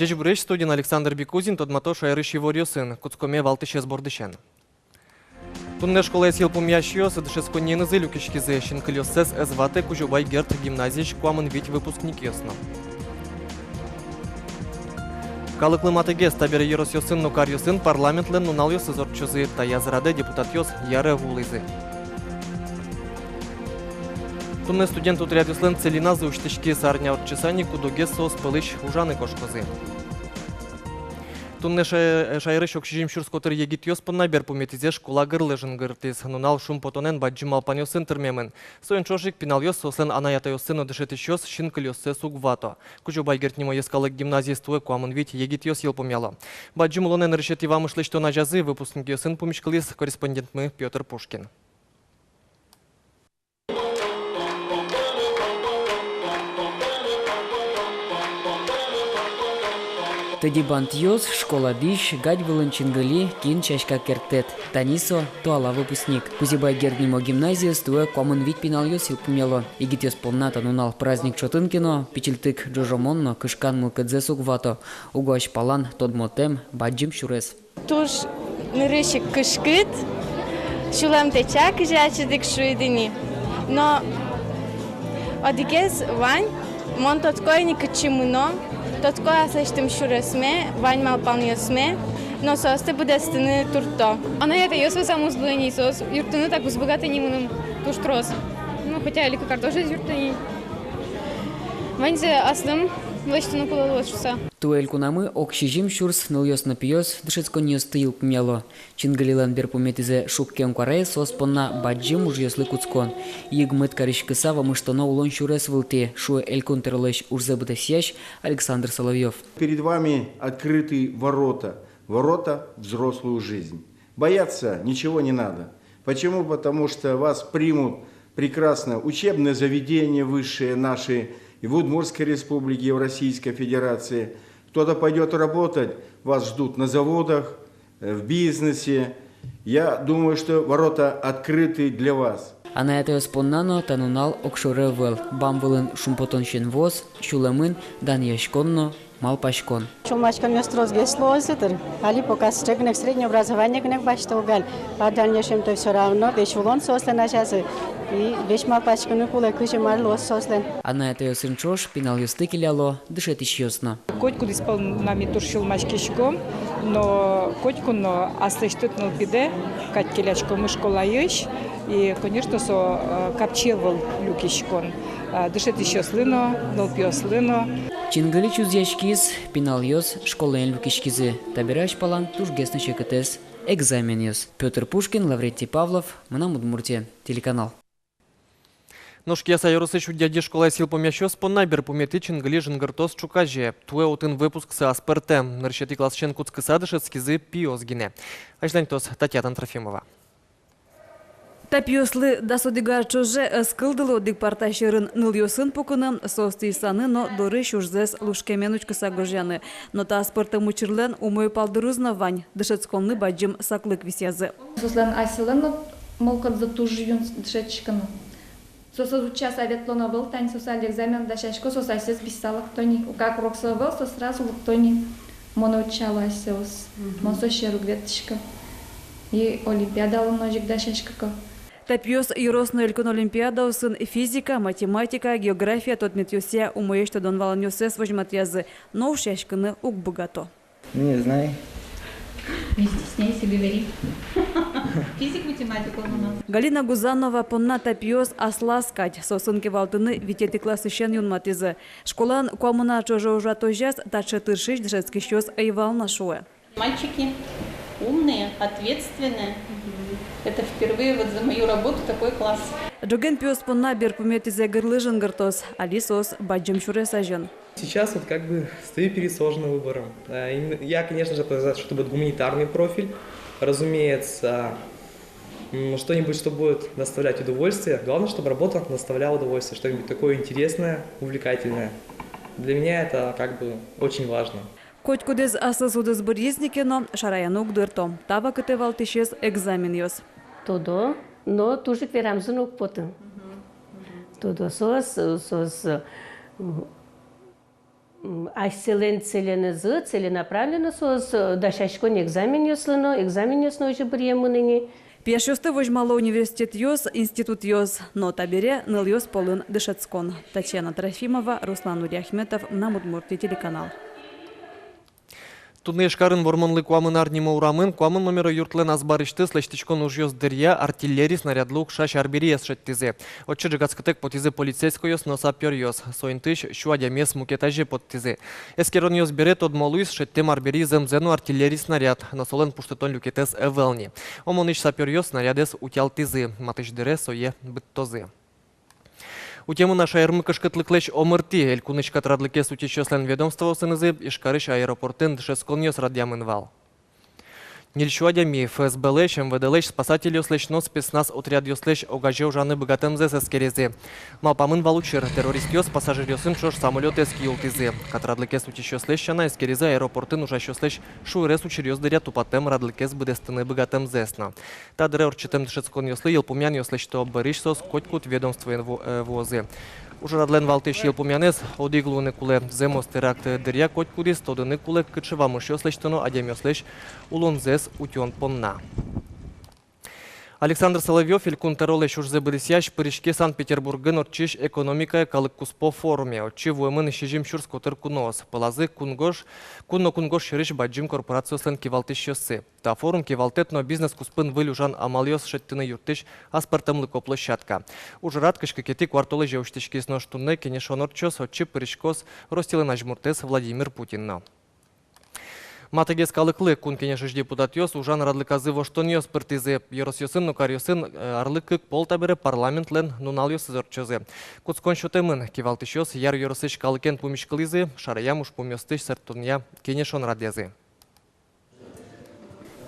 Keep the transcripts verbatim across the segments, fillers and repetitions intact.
Ӟечбуресь! Студиын Александр Бикузин. Тодмато шаерысь иворъёсын. Кутскомы валтӥсез бордысен. Туннэ школаез йылпумъясьёс дышетсконниенызы люкиськизы. Синкылиоссэс ӧз ватэ Кузебай Герд гимназиысь куамын вить выпускникъёс но. Калыклы матыгес. Табере ёросъёсын но каръёсын парламентлэн нуналъёсыз ортчозы. Таяз радэ депутатъёс яре вуылӥзы. Туннэ студент отрядъёслэн целиназы усьтӥськиз. Арня ортчыса ни куд-огез соос пӧлысь ужаны кошкозы. Туннэ шае-, шаерысь ог сизьым сюрс котыр егитъёс понна берпуметӥзэ школа гырлы жингыртӥз. Нунал шумпотонэн, бадӟым малпанъёсын тырмемын. Соин ӵош ик пиналъёс, соослэн анай-атайёссы но дышетӥсьёс синкылиоссэс уг вато. Кузебай Герд нимо йӧскалык гимназиез туэ куамын вить егитъёс йылпумъяло. Бадӟым улонэ нырысетӥ вамыш лэсьтон азязы выпускникъёсын пумиськылӥз корреспондентмы Пётр Пушкин. Тӧдьы бантъёс, школа дӥсь, гадь вылын чингыли, кин сяська керттэт. Тани со, туала выпускник. Кузебай Герд нимо гимназиез туэ куамын вить пиналъёс йылпумъяло. Егитъёс понна та нунал праздник чотын ке но, пичильтык ӝожомон но кышкан мылкыдзэс уг вато. Уго азьпалан тодмотэм бадӟым сюрес. Туж нырысь ик кышкыт, сюлэмтэ чак изе ачид ик, шуид ини. Но одӥгез вань, мон тодӥсько ини, кытчы мыно, тодӥсько аслэсьтым сюресме, вань малпанъёсме, но соосты быдэстыны туртто. Анай-атайёс вӧсам уз луы ини, соос юрттыны так уз быгаты ини мыным туж трос. Ну, хотя али ик картошкаез юртто ини. Ваньзэ аслым лэсьтыны кулэ луоз шуса. Туэ элькунамы ог сизьым сюрс нылъёс но пиос дышетсконниосты йылпумъяло. Чингылилэн берпуметӥзэ шуккем куараез соос понна бадӟым ужъёслы кутскон. Йыг-мыт кариськыса вамыштоно улон сюрес вылтӥ, шуэ Элькун тӧролэсь ужзэ быдэсъясь Александр Соловьёв. Перед вами открыты ворота, ворота в взрослую жизнь. Бояться ничего не надо. Почему? Потому что вас примут прекрасно учебные заведения высшие наши и в Удмуртской Республике, и в Российской Федерации. Кто-то пойдёт работать, вас ждут на заводах, э, в бизнесе. Я думаю, что ворота открыты для вас. Анай-атайёс понна но та нунал огшоры ӧвӧл. Бам вылын шумпотон синвуос, сюлэмын данъяськон но малпаськон. Сюлмаськонъёс тросгес луозы дыр. Али пока сыӵе гинэ ик среднее образование гинэ ик басьто ук али. А в дальнейшем-то всё равно весь улон соослэн азязы. И весь малпаськыны кулэ, кызьы мар луоз соослэн. Анай-атайёсын ӵош пиналъёсты келяло дышетӥсьёс но. Котькудӥз пол нами туж сюлмаськиськом, но котьку но аслэсьтыд нылпидэ кадь келяськомы школаысь. И, конечно, со, э, капчи ӧвӧл люкиськон, э, дышетӥсьёслы но, нылпиослы но. Чингыли чузъяськиз, пиналъёс школаын люкиськизы. Табере азьпалан тужгес но секытэз — экзаменъёс. Пётр Пушкин, Лаврентий Павлов, «Мынам Удмуртие» телеканал. Нош Кияса ёросысь Удьяди школаез йылпумъясьёс понна берпуметӥ чингыли жингыртоз ӵуказе. Туэ отын выпусксы аспӧртэм. Нырысетӥ классысен кутскыса дышетскизы пиос гинэ. Азьланьтоз Татьяна Трофимова. Та пиослы дас одӥг ар ӵоже ӧз кылдылы одӥг парта сьӧрын нылъёсын пукыны, соосты исаны но дорысь ужзэс лушкемен учкыса гожъяны. Но та аспӧртэм учырлэн умой палдырыз но вань: дышетсконлы бадӟым саклык висъязы. Соослэн асьсэлэн но мылкыдзы туж юн дышетскыны. Соос утчаса ветлоно ӧвӧл, тани соос али экзамен дасясько, соос асьсэос бызьыса лыкто ни. Ук уроксы ӧвӧл, соос сразу лыкто ни. Монэ утчало асьсэос. Мгм. Мон соос сьӧры уг ветлӥськы. И олимпиадалы но озьы ик дасяськыко. Та пиос ёрос но элькун олимпиадаосын физика, математика, география тодметъёсъя умоесь тодон-валанъёссэс возьматъязы, но ушъяськыны уг быгато. Не знаю. Не стесняйся, говори. Физик, математик он у нас. Галина Гузанова понна та пиос аслаз кадь. Соосын кивалтыны витетӥ классысен юнматӥзы. Школаын куамын ар ӵоже ужатозяз таӵе тыршись дышетскисьёс ӧй вал на, шуэ. Мальчики умные, ответственные. Это впервые вот за мою работу такой класс. Ӝоген пиос понна берпуметӥзэ гырлы жингыртоз, али соос бадӟым сюрес азьын. Сейчас вот как бы стою перед сложным выбором. Э, им-, я, конечно же, подразумеваю, что это будет гуманитарный профиль. Разумеется, м, что-нибудь, что будет доставлять удовольствие. Главное, чтобы работа доставляла удовольствие, что-нибудь такое интересное, увлекательное. Для меня это как бы очень важно. Котькудӥз аслыз удыс быръиз ни ке но, шараяны уг дырто. Та вакытэ валтӥсез экзаменъёс. Тодо, но туж ик верамзы но уг поты. Тодо, соос, соос, м, М, асьсэлэн целенызы, целенаправленно соос, э, дасясько ни экзаменъёслы но, экзаменъёс но озьы быръемын ини. Пияшъёсты возьмало университетъёс, институтъёс, но табере нылъёс пӧлын дышетскон. Татьяна Трофимова, Руслан Нуриахметов, «Мынам Удмуртие» телеканал. Туннэ Ижкарын Вормонлы куамын ар нимо урамын куамын номеро юртлэн азбарысьтыз лэсьтӥськон ужъёс дыръя артиллерий снарядлы укшась арбериез шедьтӥзы. Отчы ӝегатскытэк потӥзы полицейскойёс но сапёръёс. Со интыысь сю адямиез мукет азе поттӥзы. Эскеронъёс бере тодмо луиз, шедьтэм арбери зэмзэ но артиллерий снаряд, но солэн пуштытон люкетэз ӧвӧл ни. ОМОНысь сапёръёс снарядэз утялтӥзы, матысь дыре сое быдтозы. Утемын-а шаермы кышкытлыклэсь омыртӥ? Элькунысь катрадлыкез утисьёслэн ведомствоосынызы Ижкарысь аэропортын дышетсконъёс радъямын вал. Ньыль сю адями ФСБ-лэсь, МВД-лэсь, спасательёслэсь но спецназ отрядъёслэсь огазе ужаны быгатэмзэс эскеризы. Малпамын вал учыр: террористъёс пассажиръёсын ӵош самолётэз киултӥзы. Катрадлыкез утисьёслэсь сяна, эскеризы аэропортын ужасьёслэсь шуэрес учыръёс дыръя тупатэм радлыкез быдэстыны быгатэмзэс но. Та дыре ортчытэм дышетсконъёслы йылпумъянъёс лэсьто, берысь соос котькуд ведомствоен ву-, э, вуозы. Ужрадлэн валтӥсь йылпумъянэз одӥг луыны кулэ: зэмос теракт дыръя котькудӥз тодыны кулэ, кыӵе вамышъёс лэсьтоно адямиослэсь улонзэс утён понна. Александр Соловьёв, Элькун тӧролэсь ужзэ быдэсъясь, пыриське Санкт-Петербургын ортчись экономикая калык куспо форуме. Отчы вуэмын сизьым сюрс котыр куноос. Пӧлазы кунгож, кун но кунгож сьӧрысь бадӟым корпорациослэн кивалтӥсьёссы. Та форум — кивалтэт но бизнес куспын выль ужан амалъёс шедьтыны юрттӥсь аспӧртэмлыко площадка. Ужрад кызь кыкетӥ куартолэзе усьтӥськиз, нош туннэ кенешон ортчоз, отчы пыриськоз Россилэн азьмуртэз Владимир Путин но. Матыгес калыклы Кун Кенешысь депутатъёс ужан радлыказы воштонъёс пыртӥзы. Ёросъёсын но каръёсын, э, арлы кык пол табере парламентлэн нуналъёсыз ортчозы. Кутскон сётэмын. Кивалтӥсьёс Яр ёросысь калыкен пумиськылӥзы, шараям ужпумъёсты сэрттонъя кенешон радъязы.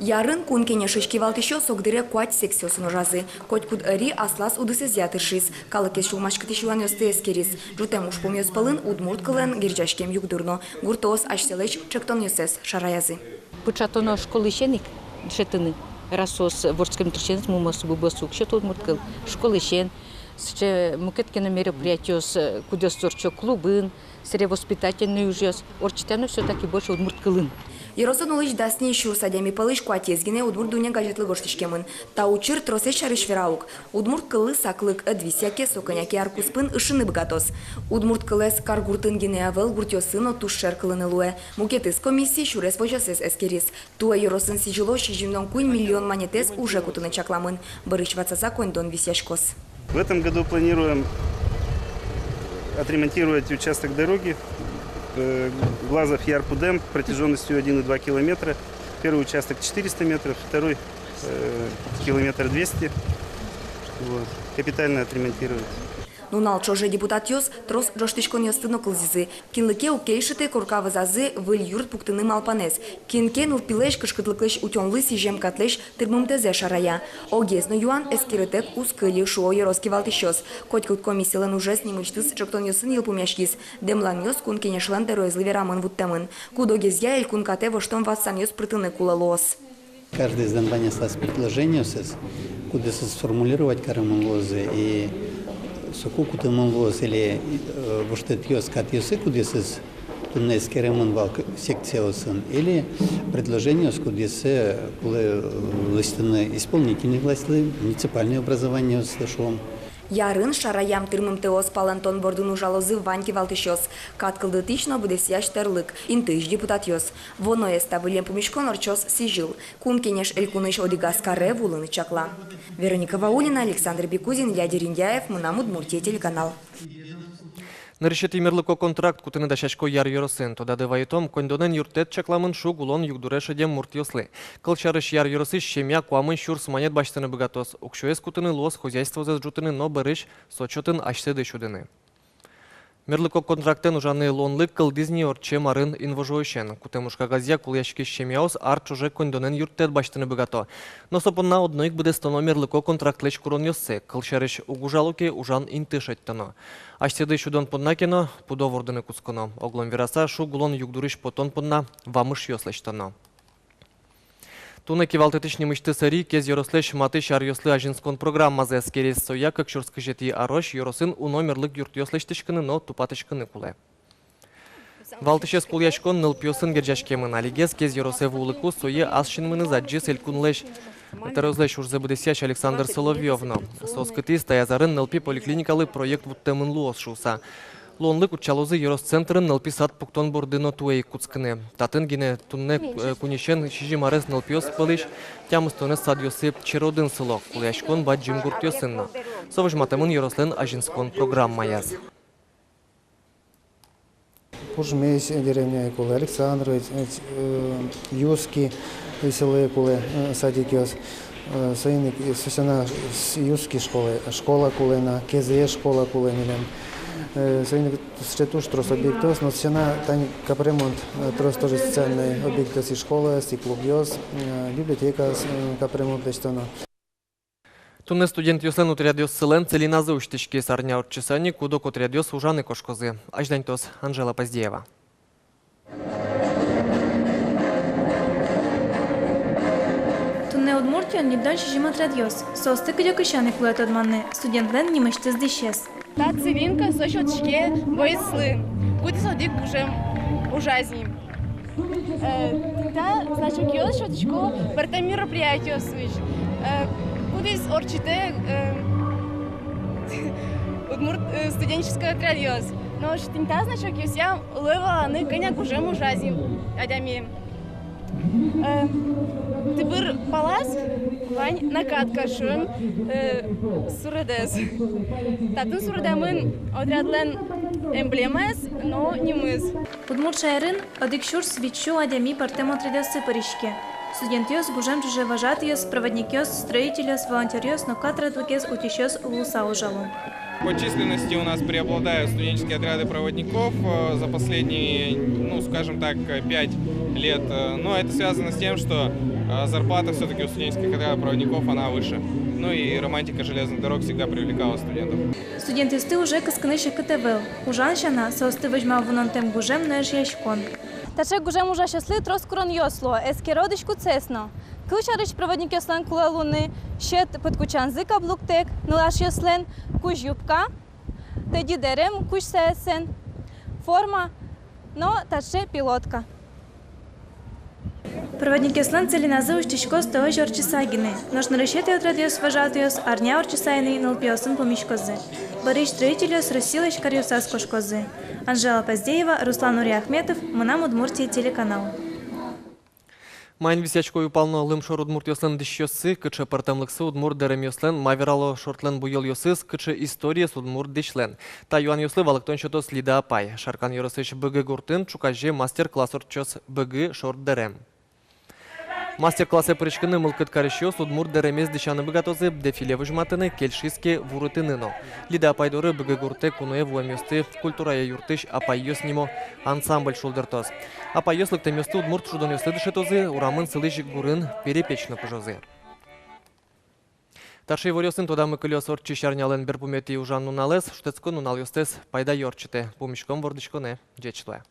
Ярын Кун Кенешысь кивалтӥсьёс огдыре куать секциосын ужазы. Котькуд ӧри аслаз удысэзъя тыршиз, калыкез сюлмаськытӥсь юанъёсты эскериз. Ӝутэм ужпумъёс пӧлын удмурт кылэн герӟаськем югдур но. Гуртоос асьсэлэсь ӵектонъёссэс шараязы. Пыӵатоно школысен ик дышетыны. Раз соос вордскем дырысеныз мумоз-бубоз уг сёто удмурт кыл, школысен, сыӵе мукет ке но мероприятиос, э, кудъёсыз ортчо клубын, сэре воспитательной ужъёс, ортчытоно всё-таки больше удмурт кылын. Ёросын улӥсь дас ньыль сюрс адями пӧлысь куатез гинэ «Удмурт дунне» газетлы гожтӥськемын. Та учыр тросэз сярысь вера ук. Удмурт кыллы саклык ӧд висъя ке, со кӧня ке ар куспын ышыны быгатоз. Удмурт кылэз каргуртын гинэ ӧвӧл, гуртъёсы но туж шер кылыны луэ. Мукетыз комиссия сюрес возёсыз эскериз. Туэ ёросын сӥзьыло сизьымдон куинь миллион манетэз уже кутыны чакламын. Берысь ватсаса коньдон висъяськоз. В этом году планируем отремонтировать участок дороги, э, Глазов — Яр — Пудем, протяжённостью один и два километра. Первый участок четыреста метров, второй, э, километр двести. Вот. Капитально отремонтировать. Нунал ӵоже депутатъёс трос ӝожтӥськонъёсты но кылзӥзы. Кинлы ке уг кельшыты, корка вӧзазы выль юрт пуктыны малпанэз. Кин ке нылпилэсь кышкытлыклэсь утёнлы сӥзем катлэсь тырмымтэзэ шарая. Огез но юан эскерытэк уз кыльы, шуо ёрос кивалтӥсьёс. Котькуд комиссилэн ужез нимысьтыз ӵектонъёсын йылпумъяськиз. Дэмланъёс Кун Кенешлэн тӧроезлы верамын вуттэмын. Куд-огезъя элькун катэ воштон-ватсанъёс пыртыны кулэ луоз. Каждыез дэмланъёсыз, предложениосыз, кудъёсыз сформулировать каремын луозы, и соку кутэмын луоз или, э, воштэтъёс катъёсы, кудъёсыз туннэ эскеремын вал к-, секциосын, или предложениос, кудъёсыз кулэ, э, лэсьтыны исполнительной властьлы, муниципальной образованиослы, шуом. Ярын шараям тырмымтэос палэнтон бордын ужалозы вань кивалтӥсьёс. Кат кылдытӥсь но быдэсъясь тӧрлык, интыысь депутатъёс. Вуоноез та выллем пумиськон ортчоз сӥзьыл. Кун Кенеш элькунысь одӥгаз каре вуылыны чакла. Вероника Ваулина, Александр Бекузин, Илья Дерендяев, «Мынам Удмуртие» телеканал. Нырысетӥ мерлыко контракт кутыны дасясько Яр ёросын. Тодады вайытом, коньдонэн юрттэт чакламын шуг улон югдуре шедем муртъёслы. Кылсярысь, Яр ёросысь семья куамын сюрс манет басьтыны быгатоз. Уксёез кутыны луоз хозяйствозэс ӝутыны но берысь со чотын асьсэды сюдыны. Мерлыко контрактэн ужаны луонлык кылдӥз ни ортчем арын инвожоысен. Кутэм ужкагазъя кулэяськись семьяос ар ӵоже коньдонэн юрттэт басьтыны быгато. Но со понна одно ик быдэстоно мерлыко контрактлэсь куронъёссэ. Кылсярысь, уг ужало ке, ужан инты шедьтоно. Асьсэды сюдон понна ке но, пудо вордыны кутсконо. Оглом вераса, шуг улон югдурысь потон понна вамышъёс лэсьтоно. Туннэ кивалтэтысь нимысьтыз ӧри Кез ёрослэсь матысь аръёслы азинскон программазэ эскериз. Соя кык сюрс кызетӥ арозь ёросын уно мерлык юртъёс лэсьтӥськыны но тупатӥськыны кулэ. Валтӥсез кулэяськон нылпиосын герӟаськемын. Алигес Кез ёросэ вуылыку сое ас синмыныз адӟиз элькунлэсь тӧроезлэсь ужзэ быдэсъясь Александр Соловьёв но. Со оскытӥз, таяз арын нылпи поликлиникалы проект вуттэмын луоз шуыса. Луонлык утчалозы ёрос центрын нылпи сад пуктон борды но туэ ик кутскыны. Татын гинэ туннэ, э, куиньысен сизьым арес нылпиос пӧлысь тямыстонэз садъёсы черодын сыло, кулэяськон бадӟым гуртъёсын но. Со возьматэмын ёрослэн азинскон программаяз. Пужмесь деревняе кулэ, Александровец, э, Юски селое кулэ, э, садикъёс. Э, соин ик, э, со сяна с-, Юски школае, школа кулэ на, Кезэ школа кулэ милям. Э, соин ик сыӵе туж трос объектъёс, но со сяна тани капремонт, э, трос тоже социальной объектъёс, и школаос, и клубъёс, э, библиотекаос, э, капремонт лэсьтоно. Туннэ студентъёслэн отрядъёссылэн целиназы усьтӥськиз. Арня ортчыса ини куд-ог отрядъёс ужаны кошкозы. Азьланьтоз Анжела Поздеева. Туннэ Удмуртиын ньыльдон сизьым отрядъёс. Соосты кыдёкысен ик кулэ тодманы, студентлэн нимысьтыз дӥсез. Та целинка со сётӥське вӧйыслы, кудӥз одӥг гужем ужаз ни. Э, та значокъёс сётӥсько пӧртэм мероприятиосысь, э, кудӥз ортчытэ, э, удмурт, э, студенческой отрядъёс. Нош тӥни та значокъёсъя луэ валаны, кӧня гужем ужаз ни адями. Э, тыбыр палаз вань накатка шуэм, э, суредэз. Татын суредамын отрядлэн эмблемаез но нимыз. Удмурт шаерын одӥг сюрс витьсю адями пӧртэм отрядъёсы пыриське. Студентъёс, гужем ӵоже вожатыйёс, проводникъёс, строительёс, волонтёръёс но катрадлыкез утисьёс луыса ужало. По численности у нас преобладают студенческие отряды проводников. Э, за последние, ну, скажем так, э, пять лет. Э, но это связано с тем, что, э, зарплата всё-таки у студенческих отрядов проводников, она выше. Ну и романтика железных дорог всегда привлекала студентов. Студентъёсты уже кыскыны секыт ӧвӧл. Ужан сяна, соосты возьма вунонтэм гужем но эшъяськон. Таӵе гужем ужасьёслы трос куронъёс луо, эскеро дӥськутсэс но. Кылсярысь, проводникъёслэн кулэ луыны сьӧд пыдкутчанзы каблуктэк, нылашъёслэн кузь юбка, тӧдьы дэрем кузь саясэн, форма но таӵе пилотка. Проводникъёслэн целиназы усьтӥськоз толэзь ортчыса гинэ. Нош нырысетӥ отрядъёс вожатыйёс арня ортчыса ини нылпиосын пумиськозы. Бӧрысь строительёс Россилэсь каръёсаз кошкозы. Анжела Поздеева, Руслан Нуриахметов, «Мынам Удмуртие» телеканал. Маин висъясько ю пал но лымшор удмуртъёслэн дӥсьёссы, кыӵе пӧртэмлыксы удмурт дэремъёслэн, ма верало шортлэн буёлъёсыз, кыӵе историез удмурт дӥсьлэн? Та юанъёслы валэктон сётоз Лида апай. Шаркан ёросысь Быгы гуртын ӵуказе мастер-класс ортчоз «Быгы шорт дэрем». Мастер-классэ пыриськыны мылкыд карисьёс удмурт дэремез дӥсяны быгатозы, дефиле возьматыны, кельшиз ке, вурытыны но. Лида апай доры Быгы гуртэ куное вуэмъёсты культурая юртысь «Апайёс» нимо ансамбль шулдыртоз. Апайёс лыктэмъёсты удмурт шудонъёслы дышетозы, урамын сылӥсь гурын перепеч но пыжозы. Таӵе иворъёсын тодамы кылёз ортчись арнялэн берпуметӥ ужан нуналэз. Шутэтскон нуналъёстэс пайдаё ортчытэ. Пумиськом вордӥськонэ. Ӟеч луэ.